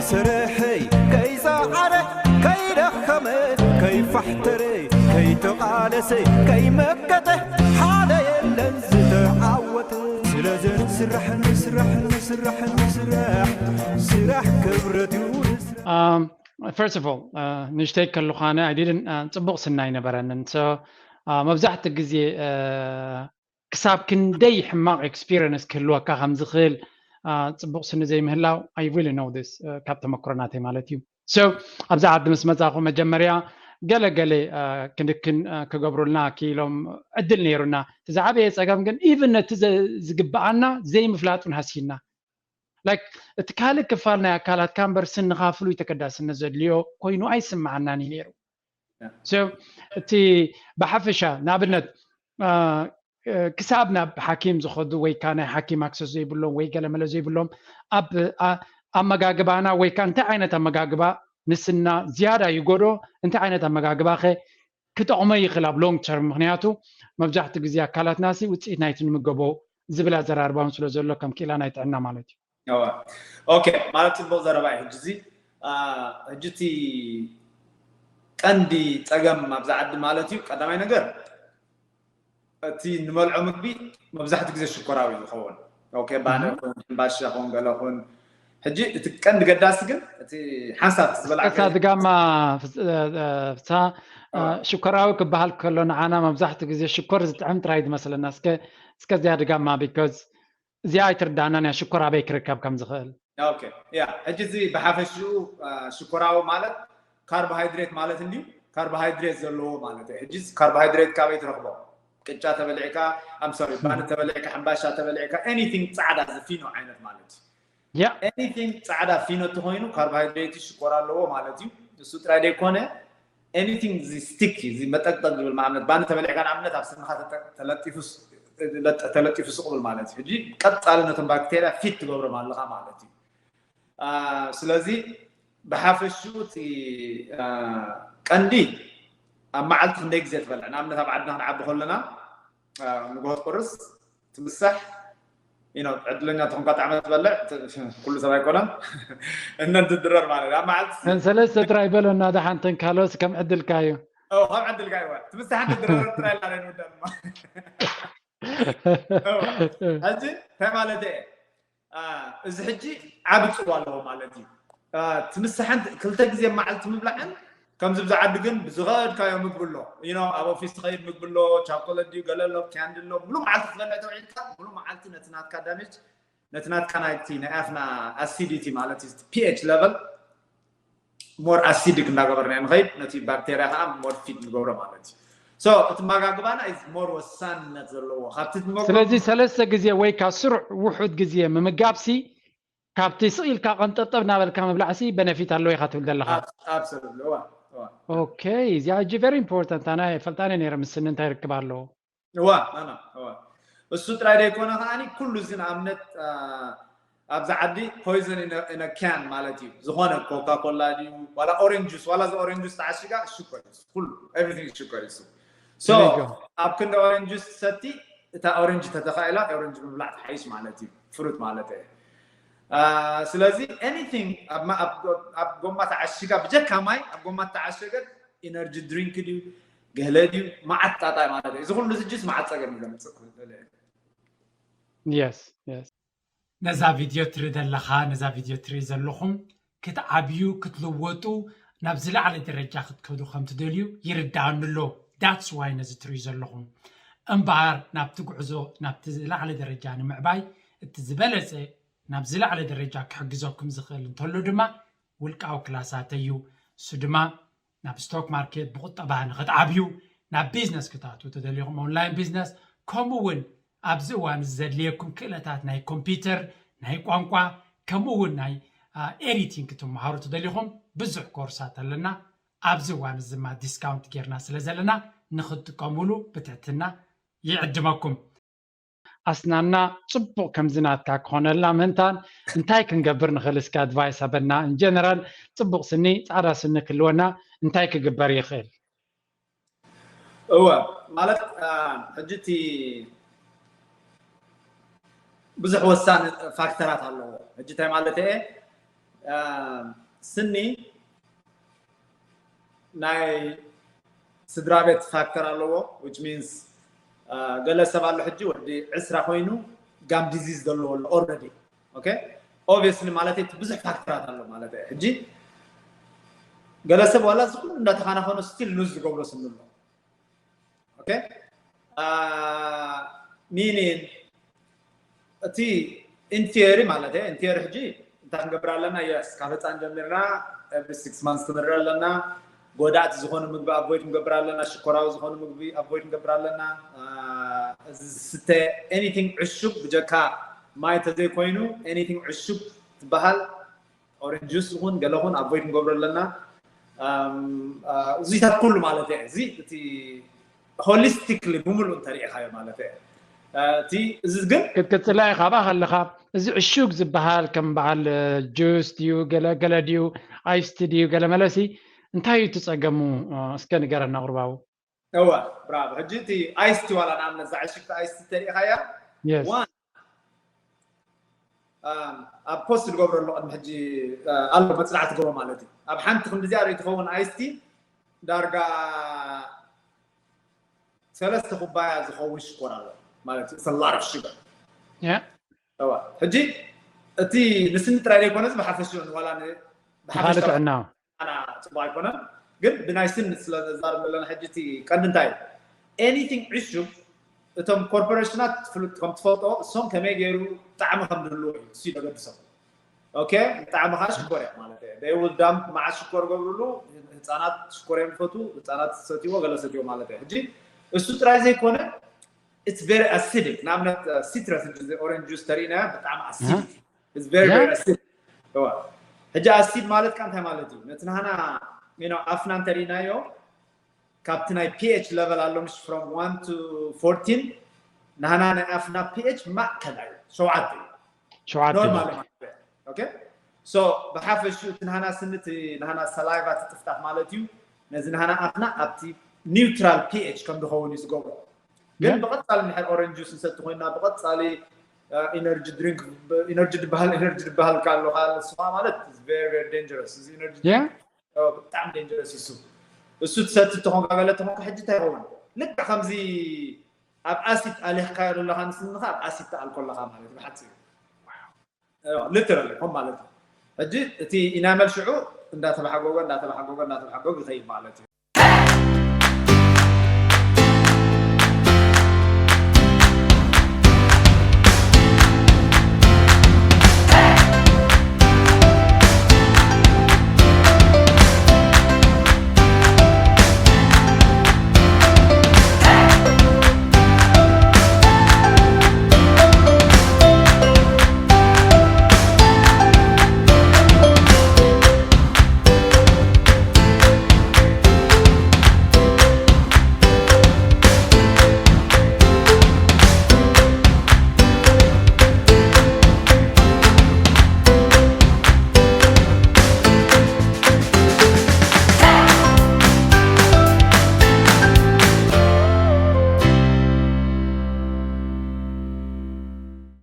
ስርሐይ ከይሰዓረ ከይደኸመ ከይፋሕተረ ከይተቓለሰ ከይመከተ ሓደ የለን ዝተዓወተ። ስለዚ ንስራሕ ንስራሕ ንስራሕ ንስራሕ ስራሕ ክብረት እዩ ንስራሕ። Um, first of all, uh, ንእሽተይ ከለኹ ኣነ I didn't uh, ፅቡቕ ስኒ ኣይነበረንን። So uh, መብዛሕትኡ ግዜ uh, ክሳብ ክንደይ ሕማቕ experience ክህልወካ ከም ዝኽእል uh, ፅቡቕ ስኒ ዘይምህላው I really know this uh, ካብ ተመክሮ ናተይ ማለት እዩ። So ኣብዚ ዓዲ ምስ መፃኹ መጀመርያ ገለ ገለ uh, ክንክን uh, ክገብሩልና ክኢሎም ዕድል ነይሩና። እቲ ዝዓበየ ፀገም ግን even ነቲ ዘ- ዝግብኣና ዘይምፍላጥ እውን ሃሲና። Like እቲ ካልእ ክፋል ናይ ኣካላትካ እምበር ስንኻ ፍሉይ ተገዳስነት ዘድልዮ ኮይኑ ኣይስምዓናን እዩ ነይሩ። So እቲ ብሓፈሻ ንኣብነት uh, uh, ክሳብ ናብ ሓኪም ዝኸዱ ወይ ከዓ ናይ ሓኪም access ዘይብሎም ወይ ገለመለ ዘይብሎም ኣብ uh, ኣመጋግባና ወይ ከዓ እንታይ ዓይነት ኣመጋግባ ንስና ዝያዳ ይጎዶ እንታይ ዓይነት ኣመጋግባ ከ ክጠቕሞ ይኽእል ኣብ long term። ምክንያቱ መብዛሕትኡ ግዜ ኣካላትና ሲ ውፅኢት ናይቲ ንምገቦ ዝብል ኣዘራርባ እውን ስለ ዘሎ ከም ክኢላ ናይ ጥዕና ማለት እዩ። ኦኬ፣ ማለት ፅቡቕ ዘረባ እዩ። ሕጂ እዚ ሕጂ እቲ ቀንዲ ፀገም ኣብዚ ዓዲ ማለት እዩ፣ ቀዳማይ ነገር እቲ ንመልዖ ምግቢ መብዛሕትኡ ግዜ ሽኮራዊ እዩ ዝኸውን። ኦኬ፣ ባኒ ይኹን ሕምባሻ ይኹን ገለ ይኹን። ሕጂ እቲ ቀንዲ ገዳሲ ግን እቲ ሓንሳብ ዝበላዕካ እስከ ድጋማ ፍስ- እ፣ እ፣ ፍስሃ እ፣ ሽኮራዊ ክበሃል ከሎ ንዓና መብዛሕትኡ ግዜ ሽኮር ዝጥዕም ጥራይ ዝመስለና። እስከ እስከ እዚኣ ድጋማ because እዚኣ ኣይትርዳእናን እያ ሽኮር ኣበይ ክርከብ ከም ዝኽእል። ኦኬ፣ ያ፣ ሕጂ እዚ ብሓፈሽኡ እ፣ ሽኮራዊ ማለት ካርቦሃይድሬት ማለት እንድዩ። ካርቦሃይድሬት ዘለዎ ማለት እዩ። ሕጂ እዚ ካርቦሃይድሬት ካበይ ትረኽቦ? ቅጫ ተበሊዕካ፣ I'm sorry፣ ባኒ ተበሊዕካ፣ ሕምባሻ ተበሊዕካ፣ anything ፃዕዳ ዝፊኖ ዓይነት ማለት እዩ። ያ Anything ፃዕዳ ፊኖ እንተኮይኑ ካርቦሃይድሬት ሽኮር ኣለዎ ማለት እዩ። እሱ ጥራይ ዘይኮነ anything እዚ ስቲክ እዚ መጠቅጠቅ ዝብል ንኣብነት ባኒ ተበሊዕካ ንኣብነት ኣብ ስንኻ ተጠ- ተለጢፉ ስ- ለጠ- ተለጢፉ ስቕ ብል ማለት እዩ። ሕጂ ቀፃሊ ነቶም ባክቴርያ ፊት ትገብሮም ኣለኻ ማለት እዩ። አ፣ ስለዚ ብሓፈሽኡ እቲ አ፣ ቀንዲ ኣብ መዓልቲ ክንደይ ግዜ ትበልዕ? ንኣብነት ኣብ ዓድና ክንዓቢ ከለና አ፣ ንግሆ ትቁርስ ትምሳሕ you know ዕድለኛ ተኾንካ ጣዕመ ትበልዕ ት- ኩሉ ሰብ ኣይኮነን እነን ትድረር ማለት እዩ። ኣብ መዓልቲ እተን ሰለስተ ጥራይ በለና ደሓንተን ካልኦት ከም ዕድልካ እዩ። ኦ፣ ካብ ዕድልካ ይዋ ትምሳሕ ትድረር ጥራይ ላለ ንወዳ ድማ ኦ፣ ሕጂ እንታይ ማለት እየ አ፣ እዚ ሕጂ ዓቢ ፅዋ ኣለዎ ማለት እዩ። አ፣ ትምሳሕን ክልተ ግዜ መዓልቲ ምብላዕን ከምዚ ብዛ ዓዲ ግን ብዝኸድካዮ ምግቢ ኣሎ you know ኣብ ኦፊስ ትኸይድ ምግቢ ኣሎ ቻኮለት ድዩ ገለ ኣሎ ካንዲ ኣሎ ሙሉ መዓልቲ ክትበልዕ ተውዒልካ ሙሉ መዓልቲ ነቲ ናትካ ዳሜጅ ነቲ ናትካ ናይቲ ናይ ኣፍና ኣሲዲቲ ማለት እዩ pH level more acidic እንዳገበርና ንኸይድ ነቲ ባክቴርያ ከዓ more feed ንገብሮ ማለት እዩ። So እቲ መጋግባና is more ወሳንነት ዘለዎ ካብቲ ትመግቦ ስለዚ ሰለስተ ግዜ ወይ ካብ ስሩዕ ውሑድ ግዜ ምምጋብ ሲ ካብቲ ስቕ ኢልካ ቀንጠብጠብ እናበልካ ምብላዕ ሲ benefit ኣለዎ ኢኻ ትብል ዘለኻ። Absolutely እዋ እዋ Okay እዚኣ ሕጂ very important ኣነ ኣይፈልጣን ነይረ ምስ ስኒ እንታይ ርክብ ኣለዎ። እዋ ኣና እዋ እሱ ጥራይ ዘይኮነ ከዓኒ ኩሉ እዚ ንኣብነት አ፣ ኣብዚ ዓዲ poison in a can ማለት እዩ ዝኾነ ኮካ ኮላ ድዩ ዋላ ኦሬንጅ ጁስ ዋላ እዚ ኦሬንጅ ጁስ ተዓሽጋ ሽኮር እዩ ኩሉ everything ሽኮር እዩ so There you go. ኣብ ክንዲ ኦሬንጅ ጁስ ትሰቲ እታ ኦሬንጅ ተተኻኢላ ኦሬንጅ ምብላዕ ትሓይሽ ማለት እዩ ፍሩት ማለት እዩ አ፣ ስለዚ anything ኣብ ማ- ኣብ ጎ- ኣብ ጎማ ተዓሽጋ ብጀካ ማይ ኣብ ጎማ ተዓሸገት ኢነርጂ ድሪንክ ድዩ ገለ ድዩ መዓት ጣጣ ማለት እዩ እዚ ኩሉ ዝጅስ መዓት ፀገም እዩ ዘምፅእ ክብል ደለ Yes yes ነዛ ቪድዮ ትርኢ ዘለኻ ነዛ ቪድዮ ትርኢ ዘለኹም ክትዓብዩ ክትልወጡ ናብ ዝለዓለ ደረጃ ክትከዱ ከም ትደልዩ ይርድኣኒ ኣሎ that's why ነዚ ትርእዩ ዘለኹም እምበኣር ናብቲ ጉዕዞ ናብቲ ዝለዓለ ደረጃ ንምዕባይ እቲ ዝበለፀ ናብ ዝለዓለ ደረጃ ክሕግዘኩም ዝኽእል እንተሎ ድማ ውልቃዊ ክላሳተይ እዩ እሱ ድማ ናብ ስቶክ ማርኬት ብቁጠባ ንክትዓብዩ ናብ ቢዝነስ ክትኣትዉ ተደሊኹም ኦንላይን ቢዝነስ ከምኡ እውን ኣብዚ እዋን እዚ ዘድልየኩም ክእለታት ናይ ኮምፒውተር ናይ ቋንቋ ከምኡ እውን ናይ ኤዲቲንግ ክትመሃሩ ተደሊኹም ብዙሕ ኮርሳት ኣለና ኣብዚ እዋን እዚ ድማ ዲስካውንት ጌርና ስለ ዘለና ንክትጥቀምሉ ብትሕትና ይዕድመኩም ኣስናና ፅቡቕ ከምዚ ናትካ ክኾነልና ምእንታን እንታይ ክንገብር ንኽእል እስኪ ኣድቫይስ ኣበና in general ፅቡቕ ስኒ ፃዕዳ ስኒ ክህልወና እንታይ ክግበር ይኽእል እወ ማለት ሕጂ እቲ ብዙሕ ወሳኒ ፋክተራት ኣለዎ ሕጂ እንታይ ማለት እየ ስኒ ናይ ስድራ ቤት ፋክተር ኣለዎ። Which means ገለ ሰብ ኣሎ ሕጂ ወዲ ዕስራ ኮይኑ ጋም ዲዚዝ ዘለዎ ኣሎ already። Okay, obviously ማለት እቲ ብዙሕ ፋክተራት ኣሎ ማለት እዩ። ሕጂ ገለ ሰብ ዋላ እዚ ኩሉ እንዳተኻናኸኑ ስቲል ሉዝ ዝገብሮ ስኒ ኣሎ። Okay, ሚኒን እቲ ኢንቲየሪ ማለት እዩ። ኢንቲየሪ ሕጂ እንታይ ክንገብር ኣለና? የስ ካብ ህፃን ጀሚርና every six months ክንርኢ ኣለና። ጎዳእቲ ዝኾኑ ምግቢ ኣቮይድ ክንገብር ኣለና። ሽኮራዊ ዝኾኑ ምግቢ ኣቮይድ ክንገብር ኣለና። እዚ ዝስተ anything ዕሹግ ብጀካ ማይ ተዘይኮይኑ anything ዕሹግ ትበሃል ኦሬንጅ ጁስ ይኹን ገለ ኹን ኣቮይድ ክንገብሮ ኣለና። እዚታት ኩሉ ማለት እየ። እዚ እቲ ሆሊስቲክሊ ብምሉእ እንተሪኢኻዮ ማለት እየ። እቲ እዚ ግን ክትቅፅላ ኢኻ ኣብኣ ከለኻ እዚ ዕሹግ ዝበሃል ከም በዓል ጁስ ድዩ ገለ ገለ ድዩ ኣይስቲ ድዩ ገለ መለሲ እንታይ እዩ እቲ ፀገሙ? እስከ ንገረና ቁርባቡ። እወ ብራቮ። ሕጂ እቲ ኣይስቲ ዋላ ንኣብነት እዛ ዕሽግቲ ኣይስቲ ተሪኢኻያ Yes. ዋን ኣብ ፖስት ዝገብሮ ኣሎ ቅድሚ ሕጂ ኣሎ መፅናዕቲ ገቦ ማለት እዩ። ኣብ ሓንቲ ክንዲ እዚኣ ዶ ትኸውን ኣይስቲ ዳርጋ ሰለስተ ኩባያ ዝኸውን ሽኮር ኣሎ ማለት እዩ። It's a lot of sugar። Yeah. እዋ ሕጂ እቲ ንስኒ ጥራይ ዘይኮነ እዚ ብሓፈሽኡ ንዋላ ን- ንኻልእ ብሓፈሻ ጥዕና ኣና ፅቡቅ ኣይኮነን። ግን ብናይ ስኒ ስለ ዘዛርብ ዘለና ሕጂ እቲ ቀንዲ እንታይ እዩ? Anything ዕሹግ እቶም ኮርፖሬሽናት ፍሉጥ ከም ትፈልጦ እሶም ከመይ ገይሩ ጣዕሚ ከም ዝህልዎ እዩ እሱ እዩ ዘገድሶም። Okay፣ ጣዕሚ ከዓ ሽኮር እያ ማለት እዩ። They will dump መዓት ሽኮር ገብርሉ። ህፃናት ሽኮር እዮም ዝፈቱ። ህፃናት ሰትይዎ ገለ ሰትይዎ ማለት እዩ። ሕጂ እሱ ጥራይ ዘይኮነ it's very acidic። ንኣብነት ሲትረስ ኦሬንጅ ጁስ ተሪእና ብጣዕሚ acidic። It's very very acidic። እዋ ሕጂ ኣሲድ ማለት ካ እንታይ ማለት እዩ? ነቲ ናህና you know ኣፍና እንተሪእናዮ ካብቲ ናይ pH level ኣሎ ምሽ from one to fourteen ናህና ናይ ኣፍና pH ማእከላይ ሸውዓተ እዩ። ሸውዓተ ኖርማል ማለት እዩ። Okay፣ so ብሓፈሽኡ እቲ ናህና ስኒ እቲ ናህና ሰላይቫ ትጥፍጣፍ ማለት እዩ። ነዚ ናህና ኣፍና ኣብቲ ኒውትራል pH ከም ዝኸውን እዩ ዝገብሮ። ግን Yeah. ብቐፃሊ ንድሕር ኦሬንጅ ጁስ ንሰቲ ኮይና ብቐፃሊ ኢነርጂ ድሪንክ ኢነርጂ ዝበሃል ኢነርጂ ዝበሃል ካሎ ንስኻ ማለት is very very dangerous። እዚ ኢነርጂ Yeah. ብጣዕሚ ዴንጀረስ እዩ እሱ። እሱ ትሰቲ ተኾንካ ገለ ተኾንካ ሕጂ እንታይ ይኸውን? ልክዕ ከምዚ ኣብ ኣሲድ ኣሊኽካዮ ዘለኻ ንስንኻ ኣብ ኣሲድ ትኣልኮ ኣለኻ ማለት እዩ ብሓፂሩ። ሊተራሊ ከም ማለት እዩ። ሕጂ እቲ ኢናመል ሽዑ እንዳተባሓጎገ እንዳተባሓጎገ እንዳተባሓጎገ ይኸይድ ማለት እዩ።